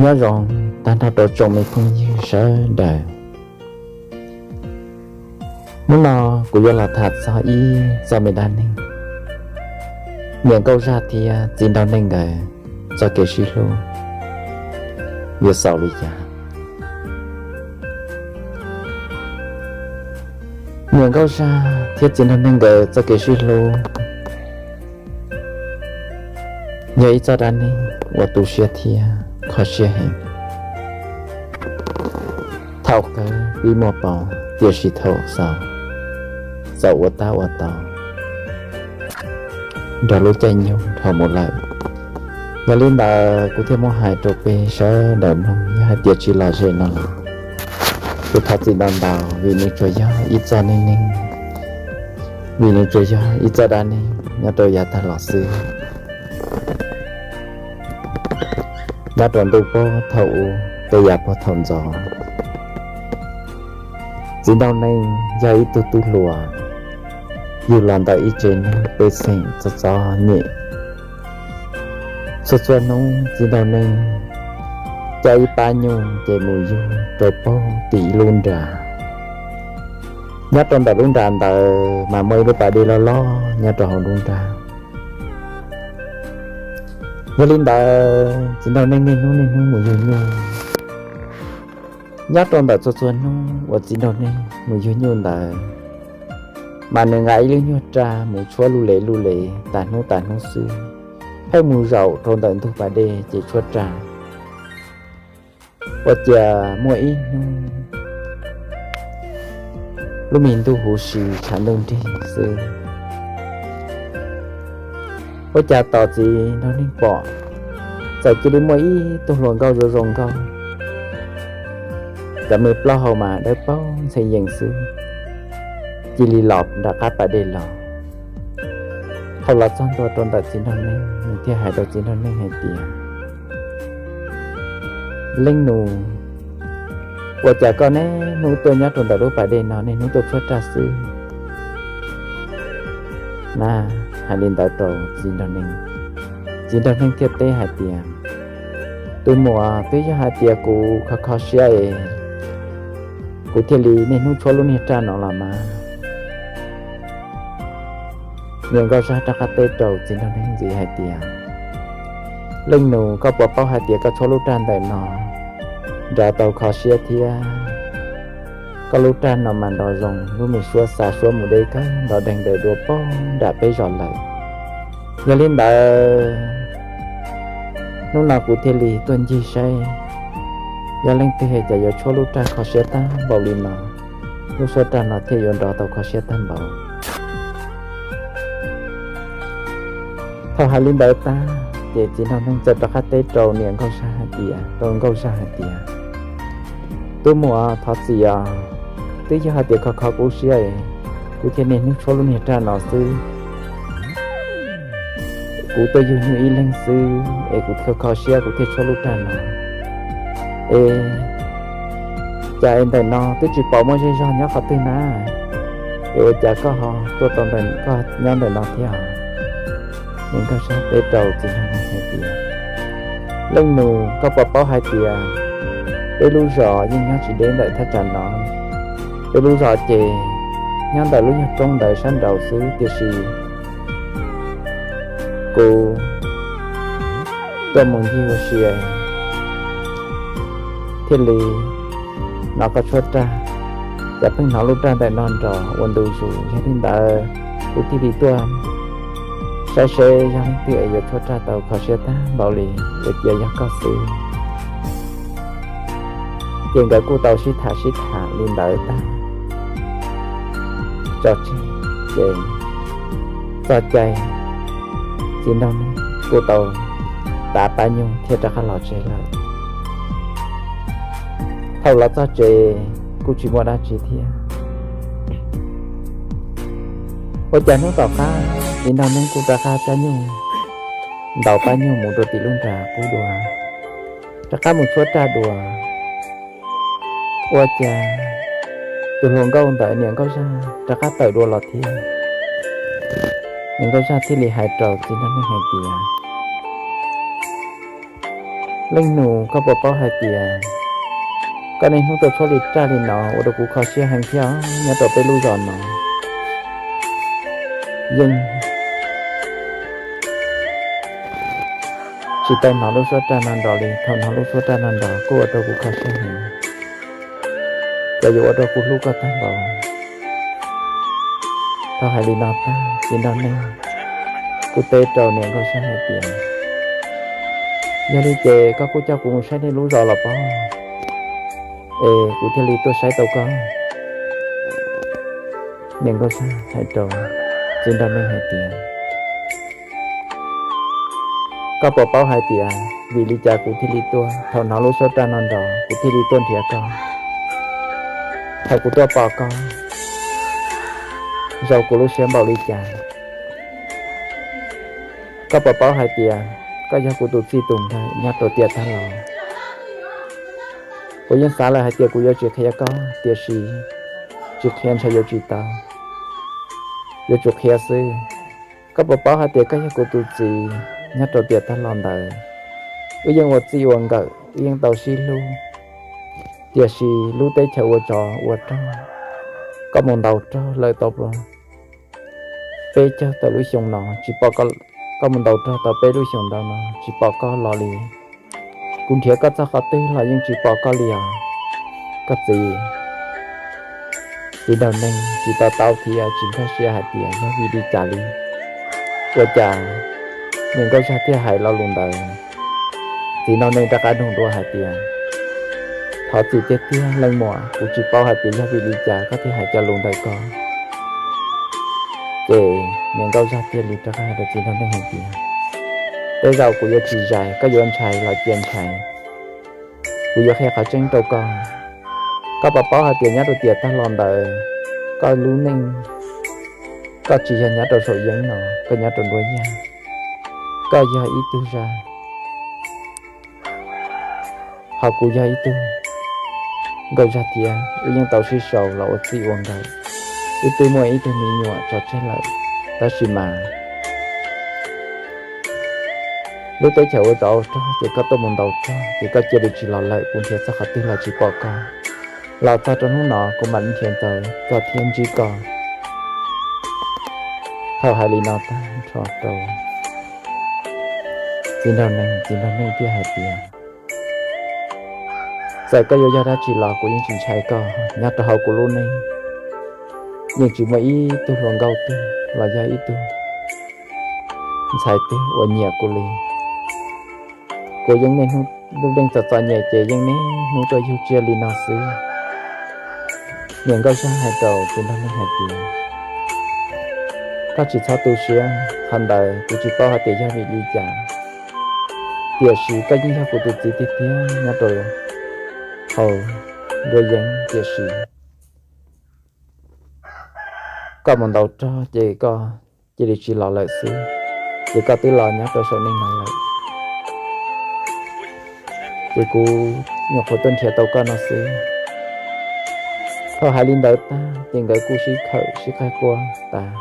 Nyob zoo tag nrho rau tsoom me phooj ywg sawv daws. Hnub no kuv yuav los tham txog ib txoj me dab neeg niam nkauj zaj thiab txiv nraug neej nkawd txoj kev sib hlub yuav xaus li cas. Niam nkauj zaj thiab txiv nraug neej nkawd txoj kev sib hlub yog ib txoj dab neeg uas tu siab thiab kho siab heev. Thaum kawg pib muaj paus, tiam sis thaum xaus, txawm ua tab ua tau nrog lub caij nyoog dhau mus lawm. Yog li ntawd kuv thiaj muab hais rau peb sawv daws mloog, yog hais tias tsis lom zem no los kuv thov txim ntau ntau, vim nws tsuas yog ib txoj neej neeg, vim nws tsuas yog ib txoj dab neeg nyob rau yav tag los xwb. Nyob rau ntuj puag thaum ub, tej yav puag thaum ntxov, txiv nraug neej yog ib tug tub hluas yug los ntawm ib tsev neeg pej xeem txom txom nyem. Txhua txhua hnub txiv nraug neej coj ib pab nyuj ces mus yug rau puag tim ib lub nra. Nyob rau ntawm lub nra ntawd mas muaj ib lub pas dej loj loj nyob rau hauv lub nra. Yog li ntawd txiv nraug neej niaj hnub niaj hnub mus yug nyuj. Nyob rau ntawm txhua txhua hnub uas txiv nraug neej mus yug nyuj ntawd, mas nws nqa ib lub nyuag raj mus tshuab lub lev lub lev tas hnub tas hnub xwb, pheej mus zaum rau ntawm ntug pas dej ces tshuab raj. Ua cas muaj ib hnub, lub me ntuj huv si tshav ntuj nrig xwb, ua cas tos txiv nraug neej pom, txawm cia li muaj ib tug hluas nkauj zoo zoo nkauj, cov me plaub hau mas dawb paug ntxhee yees xwb, cia li los nram qab pas dej los. Thaum los txog ntua rau ntawm txiv nraug neej, nws thiaj hais rau txiv nraug neej hais tias, Leej nus, ua cas koj niaj hnub tuaj nyob rau ntawm lub pas dej no niaj hnub tuaj tshuab raj xwb? Na, hais li ntawd rau txiv nraug neej, txiv nraug neej thiaj teb hais tias, Tus muam, twb yog hais tias kuv kho kho siab es kuv thiaj li niaj hnub tshuab lub niag raj no los mas. Niam nkauj zaj rov qab teb rau txiv nraug neej ntxiv hais tias, Leej nus, koj puas paub hais tias koj tshuab lub raj ntawm no nrov tau kho siab thiab? Koj lub raj no mas nrov zoo lub me suab xa suab mus deb kawg nrov deeg daws dua puag nram peb zos lawm. Yog li ntawd, hnub no kuv thiaj li tuaj ncig saib, yog leej twg hais tias yuav tshuab lub raj kho siab tag npaum li no, lub suab raj no thiaj yuav nrov tau kho siab tag npaum. Thaum hais li ntawd tag, ces txiv nraug neej txawm rov qab teb rau niam nkauj zaj hais tias, rau nkauj zaj hais tias, Tus muam, thov txim os, twb yog hais tias kho kho kuv siab es kuv thiaj niaj hnub tshuab lub niag raj no xwb. Kuv tuaj yug nyuj ib leeg xwb es kuv thiaj kho siab kuv thiaj tshuab lub raj no. Es cas es ntawm no twb tsis pom muaj zej zog nyob qhov twg na, es ua cas koj ho tuaj tau ntawm, koj nyob ntawm no thiab? Niam nkauj zaj teb rau txiv nraug neej hais tias, Leej nus, koj puas paub hais tias peb lub zos yeej nyob tsis deb ntawm thaj tsam no. Peb lub zos ces nyob ntawm lub nyuag roob ntawd sab nraud xwb, tiam sis kuv tuaj mus ncig ua si thiaj li hnov koj tshuab raj, cas pheej hnov lub raj ntawm no nrov ua ntu zus. Yog li ntawd kuv thiaj li tuaj saib seb yog leej twg es yuav tshuab raj tau kho siab tag npaum li, ua cas yog koj xwb. Ces nkawd kuj tau sib tham sib tham li ntawd tag, tso tseg, ces txog caij txiv nraug neej kuj tau tav pab nyuj thiaj rov qab los tsev lawm. Thaum los txog tsev kuj tsis muaj dab tsi thiab. Ua cas hnub tom qab txiv nraug neej kuj rov qab cab nyuj, ntaus pab nyuj mus rau tim lub nram qub dua, rov qab mus tshuab raj dua. Ua cas tus hluas nkauj ntawd niam nkauj zaj rov qab tawm dua los thiab. Niam nkauj zaj thiaj li hais rau txiv nraug neej hais tias, Leej nus, koj puas paub hais tias koj niaj hnub tuaj tshuab li raj li no ua rau kuv kho siab heev thiab nyob rau peb lub zos no. Yeej tsis tau hnov lub suab raj no nrov li, thaum hnov lub suab raj no nrov kuj ua rau kuv kho siab heev, ces yuav ua rau kuv hlub koj tag npaum. Thaum hais li no tag, txiv nraug neeg kuj teb rau niam nkauj zaj hais tias, yog li ces koj kuj coj kuv mus saib nej lub zos los pob, es kuv thiaj li tuaj saib tau koj. Niam nkauj zaj hais rau txiv nraug neeg hais tias, koj puas paub hais tias vim li cas kuv thiaj li tuaj, thaum hnov lub suab raj no nrov kuv thiaj li tuaj nrhiav koj, thaum kuv tuaj pom koj, zoo kuv lub siab npaum li cas. Koj puas paub hais tias koj yog kuv tus txij tus nkawm nyob rau tiam tag los. Kuv yeej xav lawm hais tias kuv yuav tsis qhia koj, tiam sis tsis qhia ntshe yuav tsis tau, yuav tsum qhia xwb. Koj puas paub hais tias koj yog kuv tus txiv nyob rau tiam tag los ntawd, wb yeej ua txij ua nkawm, wb yeej tau sib hlub, tiam sis lub teb chaws ua tsov ua rog, koj mus ntaus rog lawm tau peb caug tawm lub xyoo no tsis pom, koj mus ntaus rog tau peb lub xyoos ntau no tsis pom koj los li. Kuv nrhiav koj txog qhov twg los yeej tsis pom koj li os. Koj txiv, txiv nraug neeg tsis tau taub thiab tsis nkag siab hais tias yog vim li cas li. Ua cas niam nkauj zaj thiaj hais lo lus ntawd? Txiv nraug neeg rov qab nug dua hais tias, thov txim tiag tiag leej muam, kuv tsis paub hais tias yog vim li cas koj thiaj hais cov lus ntawd ko. Ces niam nkauj zaj thiaj li rov qab hais rau txiv nraug neeg hais tias, tej zaum kuv yuav tsis zais, koj yuav ntshai los cia ntshai, kuv yuav qhia qhov tseeb rau koj. Koj puas paub hais tias nyob rau tiam tag los ntawd, koj lub neej, koj tsis yog nyob rau saum yeeb no, koj nyob rau nruab yaj, koj yog ib tug zaj, ho kuv yog ib tug nkauj zaj thiab. Wb yeej tau sib sau los ua txij ua nkawm, wb twb muaj ib tug me nyuam tso tseg lawm, tab sis mas lub teb chaws ua tsov ua rog ces koj tuaj mus ntaus rog ces koj cia li tsis los lawm, kuv nrhiav txog qhov twg los tsis pom koj. Los txog rau hnub no kuv mam li nrhiav tau koj thiab ntsib koj. Thaum hais li no tag nrho rau txiv nraug neeg, txiv nraug neeg thiaj hais tias, txawm koj yuav yog dab tsi los kuv yeej tsis ntshai koj. Nyob rau hauv kuv lub neej yeej tsis muaj ib tug hluas nkauj twg los yog ib tug ntxhais twg uas nyiam kuv li. Kuv yeej niaj hnub, lub neej txom txom nyem ces yeej niaj hnub tuaj yug tsiaj li no xwb. Niam nkauj zaj hais rau txiv nraug neeg hais tias, koj tsis txhob tu siab, qhov ntawd kuv tsis paub hais tias yog vim li cas, tiam sis koj yeej yog kuv tus txiv tiag tiag nyob rau hauv nruab yeeb, tiam sis koj mus ntaus rog ces koj cia li tsis los lawm xwb, ces koj twb los nyob rau saum neej no lawm. Ces kuv nyuam qhuav tuaj nrhiav tau koj no xwb. Thaum hais li ntawd tag ces nkawd kuj sib khawm sib qaij quaj tas.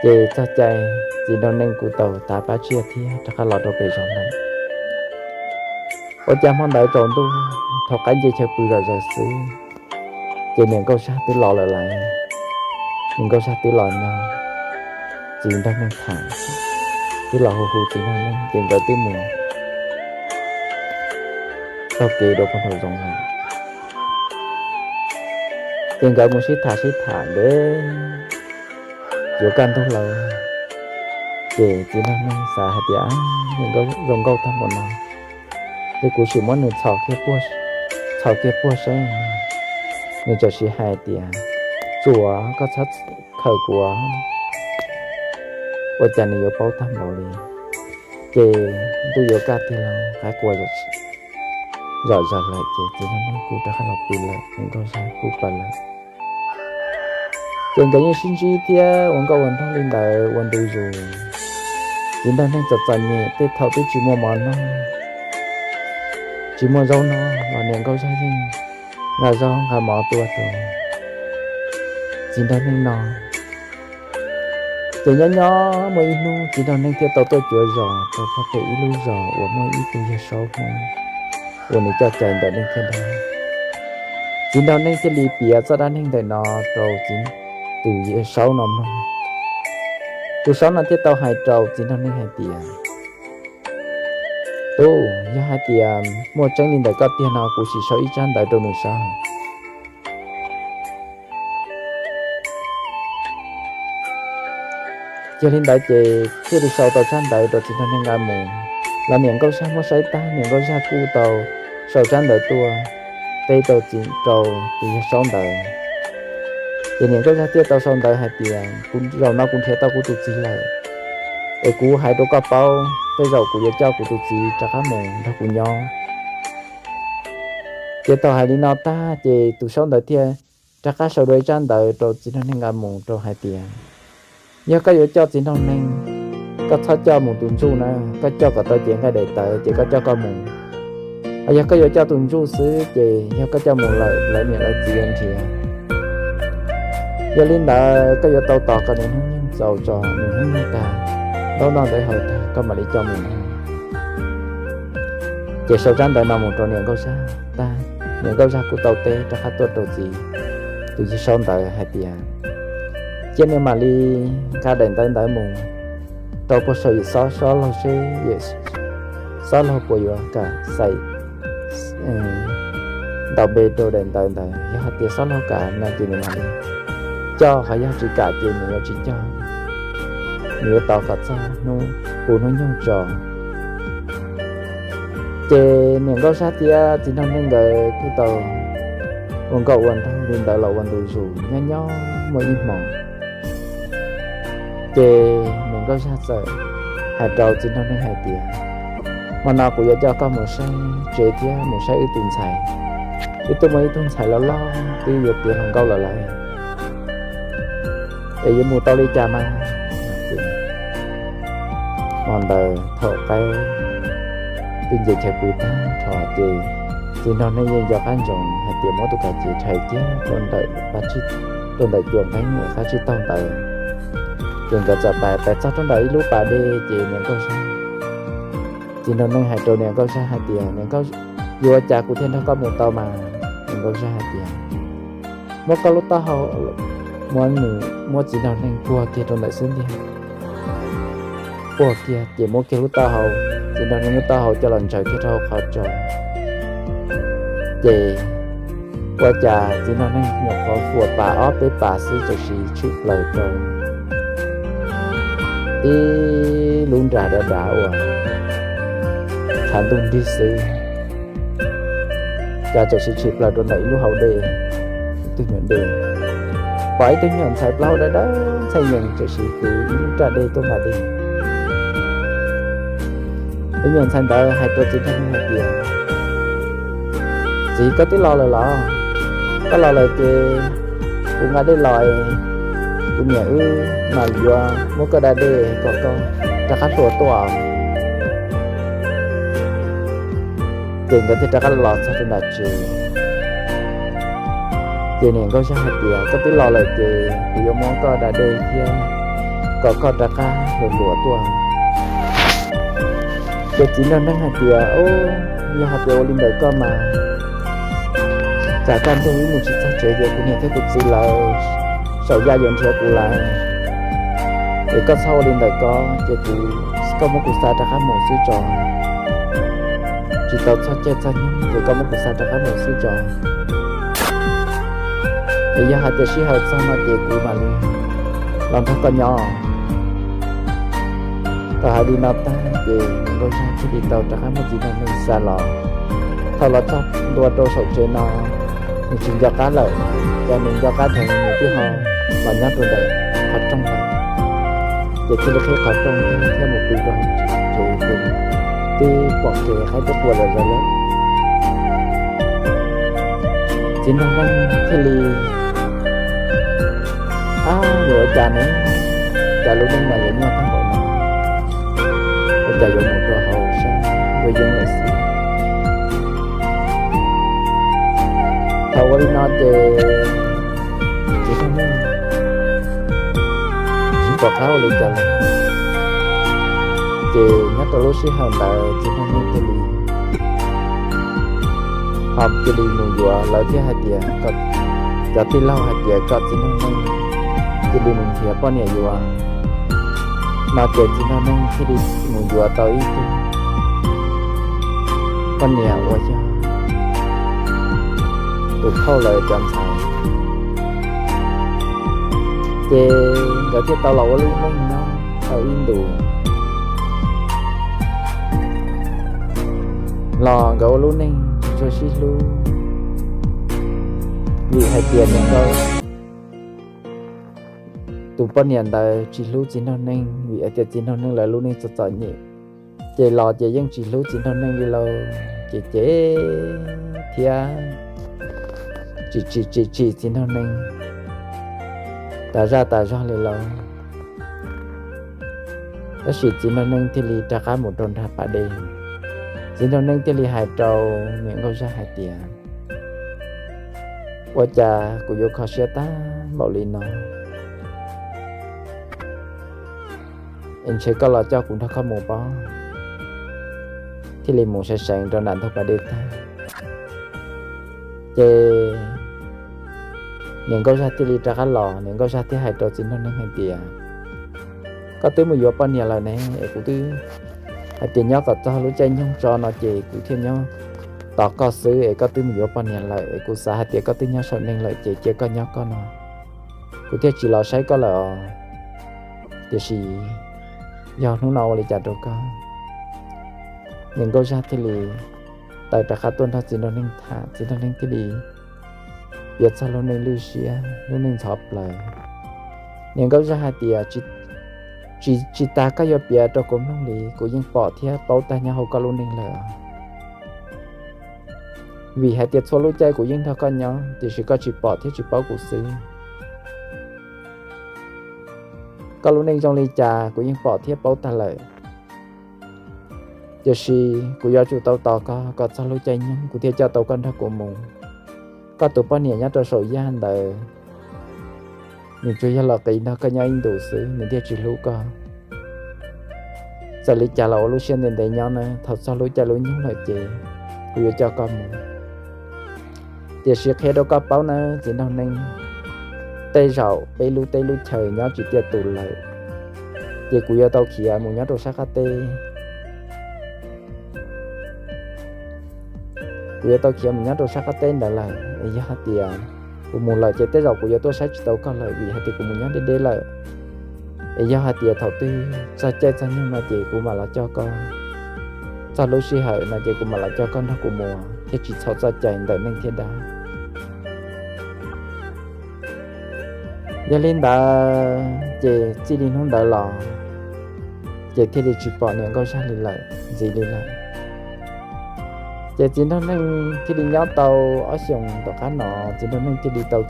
Ces txog caij txiv nraug neej kuj tau tav pab tsiaj thiab rov qab los rau pem zos lawm. Ua cas hmo ntawd tsaus ntuj, thaum qaib nce chaw pw zom zaws xwb, ces niam nkauj zaj twb los lawm lauj. Niam nkauj zaj twb los nrog txiv nraug neej tham, twb los hu hu txiv nraug neej, ces nkawd twb mus taug kev dua puag nraum zoov lawm. Ces nkawd mus sib tham sib tham ntev, yuav kaj ntug lawm, ces txiv nraug neej xav hais tias, niam nkauj zoo nkauj tag npaum no, ces kuv sim muab nws txhom kiag puag saib. Nws txawm sim hais tias, tsuas koj txhob khawm kuv, ua cas nws yuav paub tag npaum li. Ces ntuj yuav kaj tiag los qaib qua zom zaws lawm, ces txiv nraug neej kuj rov qab los pw lawm, niam nkauj zaj kuj pw lawm. Ces nkawd yeej sib ntsib thiab ua nkauj ua nraug li ntawd ua ntu zus. Txiv nraug neej txom txom nyem, tej thaum twb tsis muaj mov noj, tsis muaj zaub noj los niam nkauj zaj yeej nqa zaub nqa mov tuaj rau txiv nraug neej noj. Ces nyob nyob muaj ib hnub txiv nraug neeg thiaj tau tuaj cuav zos rau pem ib lub zos uas muaj ib tug yawg saub Hmoob uas nws coj cai ntawm neeg thiab ntag. Txiv nraug neeg thiaj li piav txoj dab neeg ntawm no rau tus yawg saub no mloog. Tus saub no thiaj tau hais rau txiv nraug neeg hais tias, Tub, yog hais tias muaj tseeb li ntawm koj tiag no kuv sim sau ib tsab ntawv rau nws saib. Yog li ntawd ces thiaj li sau tau tsab ntawv rau txiv nraug neeg nqa mus. Los niam nkauj zaj muab saib tag, niam nkauj zaj kuj tau sau tsab ntawv tuaj teb rau txiv, rau tus yawg saub ntawd. Ces niam nkauj zaj thiaj tau sau ntawv hais tias, Kuv zaum no kuv nrhiav tau kuv tus txiv lawm, es kuv hais rau koj paub, tej zaum kuv yuav coj kuv tus txiv rov qab mus nrog kuv nyob. Ces thaum hais li no tag ces tus saub ntawd thiaj rov qab sau dua ib tsab ntawv rau txiv nraug neeg nqa mus rau hais tias, Yog koj yuav coj txiv nraug neeg, koj txhob coj mus tus ntsuj na, koj coj kom tau cev nqaij daim tawv ces koj coj koj mus. Ho yog koj yuav coj tus ntsuj xwb ces yog koj coj mus lawm lawv niam lawv txiv yuav nrhiav. Yog li ntawd koj yuav tau tos kom nws hnub nyoog txaus tso, nws hnub nyoog tag, ntaub noj ntawv haus tag koj mam li coj mus. Ces sau tsab ntawv no mus rau niam nkauj zaj tag, niam nkauj zaj kuj tau teb rov qab tuaj rau txiv tus yawg saub ntawd hais tias, Cia nws mam li nqa daim ntawv ntawd mus rau puag saum yawm xob, xob laug seb yawm xob laug puas yuav kam xais ntaus npe rau daim ntawv ntawd. Yog hais tias xob laug kam no ces nws mam li coj, ho yog tsis kam ces nws yuav tsis coj, nws yuav tos kom txog hnub puv hnub nyoog tso. Ces niam nkauj zaj thiab txiv nraug neeg nkawd kuj tau ua nkauj ua nraug li ntawd los ua ntu zus nyob nyob muaj ib hmos. Ces niam nkauj zaj txawm hais rau txiv nraug neeg hais tias, Hmo no kuv yuav coj koj mus saib tsev thiab mus saib wb tus ntxhais. Wb twb muaj ib tug ntxhais loj loj twb yuav tiav hluas nkauj lawm lauj, es yuav mus tau li cas mas? Hmo ntawd thaum qaib twb nce chaw pw tag nrho ces txiv nraug neeg yeej nco qab ntsoov hais tias muab tus kav ces rhais kiag rau ntawm cua nqeeb uas qab tsib taug ntawd. Ces nkawd txawm pais, pais txog rau ntawm ib lub pas dej ces niam nkauj zaj, txiv nraug neeg hais rau niam nkauj zaj hais tias, Niam nkauj, yuav ua cas kuv thiaj nrog koj mus tau mas? Niam nkauj zaj hais tias, Muab koj lub taub hau, muab nws, muab txiv nraug neeg puag kiag rau ntawm xub ntiag, puag kiag ces muab kiag lub taub hau, txiv nraug neeg lub taub hau coj los ntsaws kiag rau hauv qhov tsos. Ces ua cas txiv nraug neeg nyuam qhuav fuam pas ob peb pas xwb txawm siv tshwm plaws rau ib lub nra dav dav uas tshav ntuj nrig xwb, cas txawm siv tshwm plaws rau ntawm ib lub hau dej, ib tug nyuam dej. Pom ib tug nyuam ntxhais plaub hau dawb dawb ntxhais yees txawm siv kwv ib lub raj dej tuaj nqa dej. Tus nyuam ntxhais ntawd hais rau txiv nraug neeg hais tias, Txiv, koj twb los lawm los? Koj los lawm ces kuv nqa dej los, kuv niam wb mam yuav muab koj da dej kom koj rov qab hluas tuaj. Ces nkawd thiaj rov qab los txog rau nram tsev. Ces niam nkauj zaj hais tias, Koj twb los lawm ces kuv yuav muab koj da dej thiab kom koj rov qab hluas hluas tuaj. Ces txiv nraug neeg hais tias, Yog hais tias ua li ntawd koj mas, tsam kaj ntug wb mus tsis txog tsev ces kuv niam thiab kuv txiv lawv saum yaj yuav nrhiav kuv lawm. Es koj txhob ua li ntawd koj, ces kuv, koj muab kuv xa rov qab mus xwb tso. Tsis tau txog caij txog nyoog ces koj muab kuv xa rov qab mus xwb tso. Es yog hais tias sij hawm txog no ces kuv mam li los nrog koj nyob. Thaum hais li no tag ces niam nkauj zaj thiaj li tau rov qab muab txiv nraug neeg xa los. Thaum los txog ntua rau saum tsev no, nws tsis nco qab lawm, cas nws nco qab dheev nws twb ho los nyob rau ntawm qhov rooj lawm. Ces thiaj li qhib qhov rooj thiab mus pw rau hauv tsev ces twb pom kev qaib twb qua zom zaws lawm. Txiv nraug neeg thiaj li, Ab, yuav ua cas ne? Cas lub neej no yuav nyuaj tag npaum no? Ua cas yuav mus rau hauv sab ntuj yeeb lawm xwb? Thaum ua li no ces txiv nraug neeg tsis pom qab ua li cas lawm. Ces nyob rau lub sij hawm ntawd txiv nraug neeg thiaj li ho cia li mus yuav, lawv thiaj hais tias, cov tij laug hais tias kom txiv nraug neeg cia li mus nrhiav poj niam yuav no ces txiv nraug neeg thiaj li mus yuav tau ib tug poj niam uas yog tus phauj lawv cov ntxhais. Ces nkawd thiaj tau los ua lub neej nyob tau ib ntus los nkawd ua lub neej tsis tshua sib hlub, vim hais tias nkawd tus poj niam ntawd tsis hlub txiv nraug neeg, vim hais tias txiv nraug neeg lawv lub neej txom txom nyem, ces los ces yeej tsis hlub txiv nraug neeg li lauj, ces cem thiab tsis tsis tsis txiv nraug neeg tas zaj tas zog li lauj. Tab sis txiv nraug neej thiaj li rov qab mus rau nram pas dej. Txiv nraug neej thiaj li hais rau niam nkauj zaj hais tias, ua cas kuv yuav kho siab tag npaum li no, es ntshe koj los coj kuv nrog koj mus pob. Thiaj li mus seev seev rau nram ntug pas dej tag, ces niam nkauj zaj thiaj li rov qab los. Niam nkauj zaj thiaj hais rau txiv nraug neeg hais tias, koj twb mus yuav poj niam lawm ne, es kuv twb hais tias nyob kom txog lub caij nyoog tso no ces kuv thiaj nyob tos koj xwb, es koj twb mus yuav poj niam lawm es kuv xav hais tias koj twb nyob saum neeg lawm ces cia koj nyob koj no, kuv thiaj tsis los saib koj lawm os. Tiam sis yog hnub no ua li cas rau koj? Niam nkauj zaj thiaj li tawm rov qab tuaj nrog txiv nraug neeg tham, txiv nraug neeg thiaj li piav txog lub neej lwj siab, lub neej ntxhov plaws. Niam nkauj zaj hais tias, tsis, tsis tas koj yuav piav rau kuv mloog li, kuv yeej pom thiab paub tag nyob hauv koj lub neej lawm. Vim hais tias txhua lub caij kuv yeej nrog koj nyob, tiam sis koj tsis pom thiab tsis paub kuv xwb. Koj lub neej zoo li cas kuv yeej pom thiab paub tag lawm. Tiam sis kuv yuav tsum tau tos koj kom txog lub caij nyoog kuv thiaj coj tau koj nrog kuv mus. Koj tus poj niam nyob rau saum yaj ntawd, nws tsuas yog los qiv nrog koj nyob ib ntus xwb, nws thiaj tsis hlub koj. Txawm li cas los ua lub siab ntev ntev nyob na, thaum txog lub caij lub nyoog lawm ces kuv yuav coj koj mus. Tiam sis qhia rau koj paub na txiv nraug neej, tej zaum peb lub teb lub chaw nyob tsis tiaj tus lawm, ces kuv yuav tau khiav mus nyob rau sab qab teb. Kuv yuav tau khiav mus nyob rau sab qab teb ntawd lawm. Es yog hais tias kuv mus lawm ces tej zaum kuv yuav tuaj saib tsis tau koj lawm vim hais tias kuv mus nyob deb deb lawm. Es yog hais tias thaum twg txog caij txog nyoog no ces kuv mam los coj koj, txog lub sij hawm no ces kuv mam los coj koj nrog kuv mus thiaj tsis txhaum txoj cai ntawm neej thiab dab. Yog li ntawd ces txij li hnub ntawd los ces thiaj li tsis pom niam nkauj zaj li lawm, ntxiv li lawm. Ces txiv nraug neej thiaj li nyob tau ob xyoos tom qab no, txiv nraug neej thiaj li tau,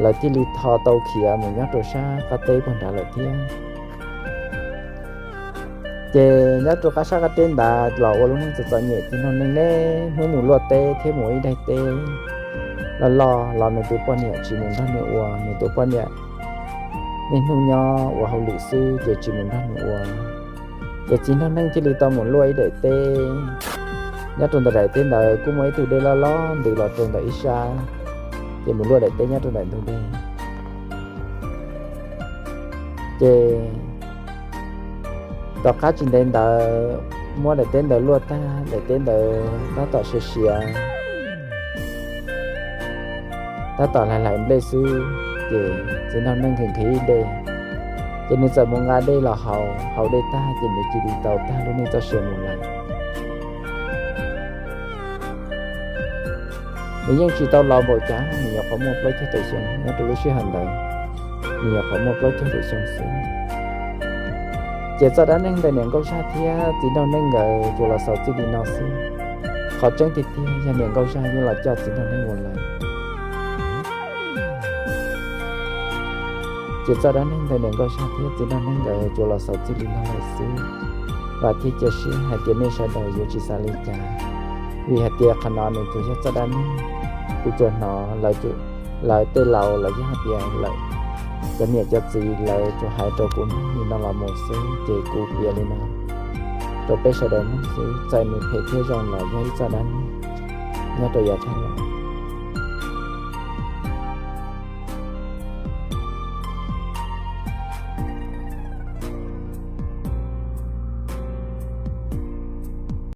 lawv thiaj li tho tau khiav mus nyob rau sab qab teb puag nrad lawm thiab. Ces nyob rau qab sab qab teb ntawd los ua lub neej txom txom nyem, txiv nraug neej niaj hnub mus luaj teb thiab mus ib daim teb loj loj los nws tus poj niam tsis mus nrog nws ua, nws tus poj niam niaj hnub nyob ua hauj lwm xwb ces tsis mus nrog nws ua. Ces txiv nraug neej thiaj li tau mus luaj ib daim teb. Nyob rau ntawm daim teb ntawd kuj muaj ib tug dej loj loj ntws los rau ntawm ib sab, ces mus luaj daim teb nyob rau ntawm ntug dej. Ces tom qab tsis ntev ntawd muab daim teb ntawd luaj tag, daim teb ntawd tab tom siav siav, tab tom hlais hlais nplej xwb, ces txiv nraug neej nqhis nqhis dej, ces nws txawm mus nqa dej los haus, haus dej tag ces nws cia li tau tag lub neej txoj sia mus lawm. Nws yeej tsis tau laus npaum cas, nws nyuam qhuav muaj plaub caug tawm xyoo nyob rau lub sij hawm ntawd, nws nyuam qhuav muaj plaub caug tawm xyoo xwb. Ces txoj dab neeg ntawm niam nkauj zaj thiab txiv nraug neej nkawd tsuas los xaus txij li no xwb. Qhov tseeb tiag tiag yog niam nkauj zaj yeej los coj txiv nraug neej mus lawm. Ces txoj dab neeg ntawm niam nkauj zaj thiab txiv nraug neej nkawd tsuas los xaus txij li no lawm xwb. Vam thiab cia siab hais tias nej sawv daws yuav tsis xav li cas, vim hais tias qhov no nws tsuas yog txoj dab neeg kuv tsuas hnov lawv tej laus los yog hais tias lawv Cov niam cov txiv lawv tsuas hais rau kuv li no los mus xwb ces kuv piav li no rau peb sawv daws mloog xwb. Txawm nws phem thiab zoo los yog ib txoj dab neeg nyob rau yav tag los.